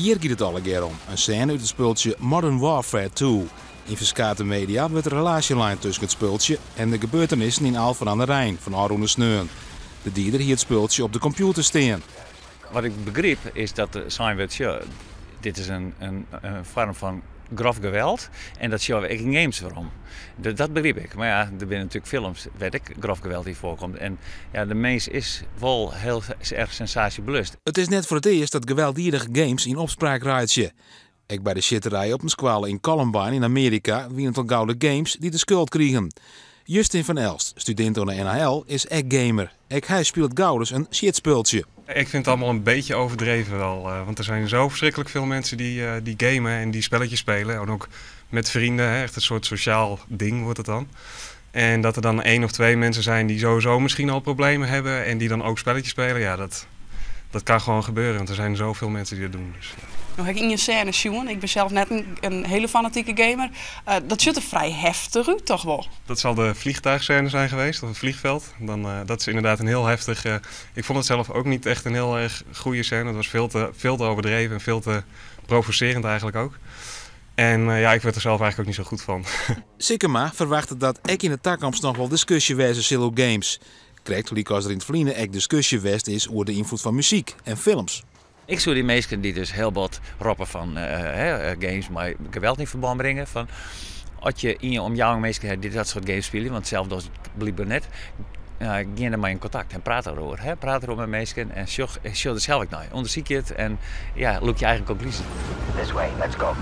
Hjir giet it allegear om, in sêne út it spultsje Modern Warfare 2. Yn ferskate media wurdt de relaasje lein tusken it spultsje en de gebeurtenissen yn Alphen aan de Rijn fan ôfrûne sneon. De dieder hie it spultsje op de kompjûter stean. Wat ik begryp is dat der sein wurdt, sjoch, dit is in foarm fan grof geweld en dat sjogge we ek yn games werom. Dat begryp ik. Mar ja, der binne natuerlik films wêr't ek grof geweld yn foarkomt. En ja, de mins is wol hiel erch sensaasjebelust. It is net foar it earst dat gewelddiedige games yn opspraak reitsje. Ek by de sjitterij op in skoalle yn Columbine yn Amearika wiene it al gau de games dy't de skuld krigen. Justin van Elst, studint oan de NHL, is ek gamer. Ek hy spilet gauris in sjitspultsje. Ik vind het allemaal een beetje overdreven wel. Want er zijn zo verschrikkelijk veel mensen die gamen en die spelletjes spelen. En ook met vrienden, hè, echt een soort sociaal ding wordt het dan. En dat er dan 1 of 2 mensen zijn die sowieso misschien al problemen hebben en die dan ook spelletjes spelen, ja, dat kan gewoon gebeuren, want er zijn zoveel mensen die dat doen. Dus. No ha ik ien sêne sjoen, ik bin sels net in hiele fanatike gamer. Dat sjocht der frij heftich út, toch wol? Dat zal de vliegtuigscène zijn geweest, of het vliegveld. Dan, dat is inderdaad een heel heftig... Ik vond het zelf ook niet echt een heel erg goede scène. Het was veel te overdreven en veel te provocerend eigenlijk ook. En ik werd er zelf eigenlijk ook niet zo goed van. Sikkema ferwachtet dat ek yn de takomst noch wol diskusje wêze sil oer games. Krekt lykas der yn it ferline ek diskusje west is oer de ynfloed fan muzyk en films. Ik soe dy minsken dy't dus hiel bot roppe fan games mei geweld yn ferbân bringe, fan as je yn je omjouwing minsken ha dy't dat soart games spylje, want sels dochst it blykber net, gean der mei yn kontakt en praat deroer. Hè? Praat deroer mei minsken en sjoch der sels ek nei. Undersykje it en lûk je eigen konklúzjes. This way, let's go.